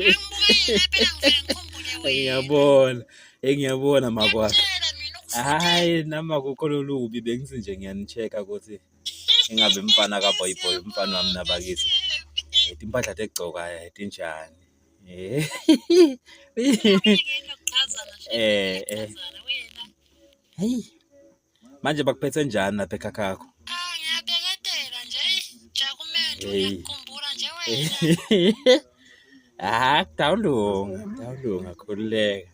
Angibukele phela ngivele ngikhumbule wena. Ngiyabona, ngiyabona makwakhe. Ngiyakutshela mina ukufutheka. Hhayi nami akukho lolubi bengithi nje ngiyani-check-a ukuthi ingabe mfana kaBoy Boy umfana wami nabakithi. Timpahla tekugcoka tinjani? Eh. Eh eh. Hey. Manje bakuphethe njani lapha ekhakhakho? Ah, ngiyabeketela nje. Eyi, Jakumende Hey. ngiyakukhumbula nje wena. Ah, kutawulunga, kutawulunga khululeka.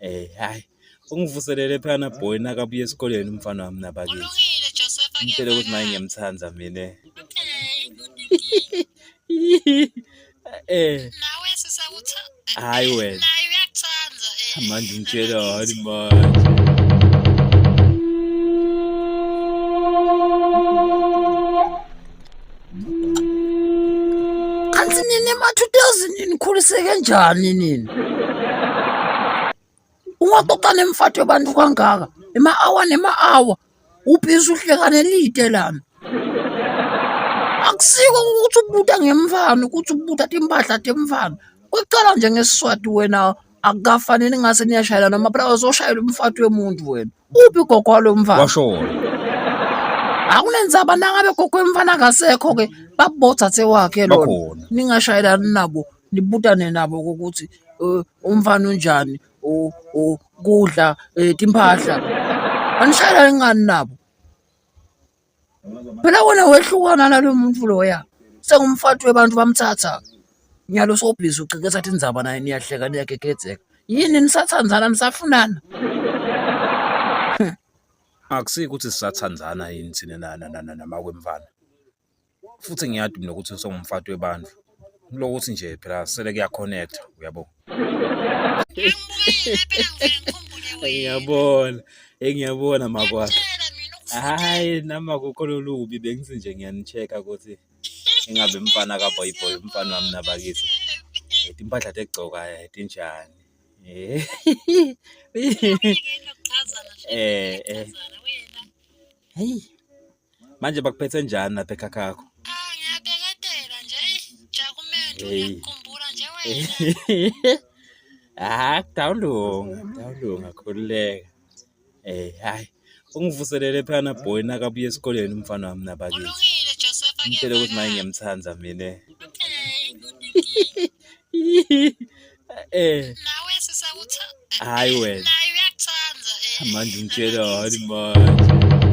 Eh, hayi. Ungivuselele phana boy nakabuya esikoleni umfana wami nabakithi. Kulungile Joseph Ngitshele ukuthi manje kuyevakala. ngiyamthanda mina. Okay, good thinking. Eh, Nawe sisakutha. hayi wena. Naye uyakuthanda. Eh, Manje ungitshelani nabakithi. manje? Kanti nini ema-2000 nikhuliseke njani nini? Ungaxoxa nemfati wabantu kangaka ema-hour nema-hour ubhizi uhleka nelide lami. Akusiko ukuthi ubuta ngemfana ukuthi ubuta timpahla temfana. Kwekucala nje ngesiswati wena akukafanele ngase niyashayela noma phela uzoshayela umfati wemuntu wena. Uphi gogo walo mfana? Washona. Akunenzaba nangabe gogo wemfana akasekho ke babothathe wakhe lona. Bakhona. Ningashayelani nabo nibutane nabo ukuthi eh, umfana unjani u- u- kudla eh, timpahla. Anishayelani ngani nabo? Phela wena wehlukana nalo muntu loya. Sengumfati webantu bamthatha. Nyalo sobhizi uciketha tindzaba naye niyahleka niyagegedzeka. Yini nisathandzana nisafunana? Akusiko ukuthi sisathandzana yini thina na na na namakwemfana. Futhi ngiyadi mina ukuthi usengumfati webantu. Kulokuthi nje phela sele kuya-connect uyabo. Angibukele phela ngivele ngikhumbule wena. Ngiyabona, ngiyabona makwakhe. Ngiyakutshela mina ukufutheka. Hhayi nami akukho lolubi bengithi nje ngiyani-check-a ukuthi ingabe mfana kaBoy Boy umfana wami nabakithi. Timpahla tekugcoka tinjani? Eh. Eh eh. Hey. Manje bakuphethe njani lapha ekhakhakho? Ah, ngiyabeketela nje. Eyi, Jakumende Hey. ngiyakukhumbula nje wena. Ah, kutawulunga, kutawulunga khululeka. Eh, hayi. Ungivuselele phana boy nakabuya esikoleni umfana wami nabakithi. Kulungile Joseph Ngitshele ukuthi manje kuyevakala. ngiyamthanda mina. Okay, good thinking. Eh, Nawe sisakutha. hayi wena. Naye uyakuthanda. Eh, Manje ungitshelani nabakithi. manje?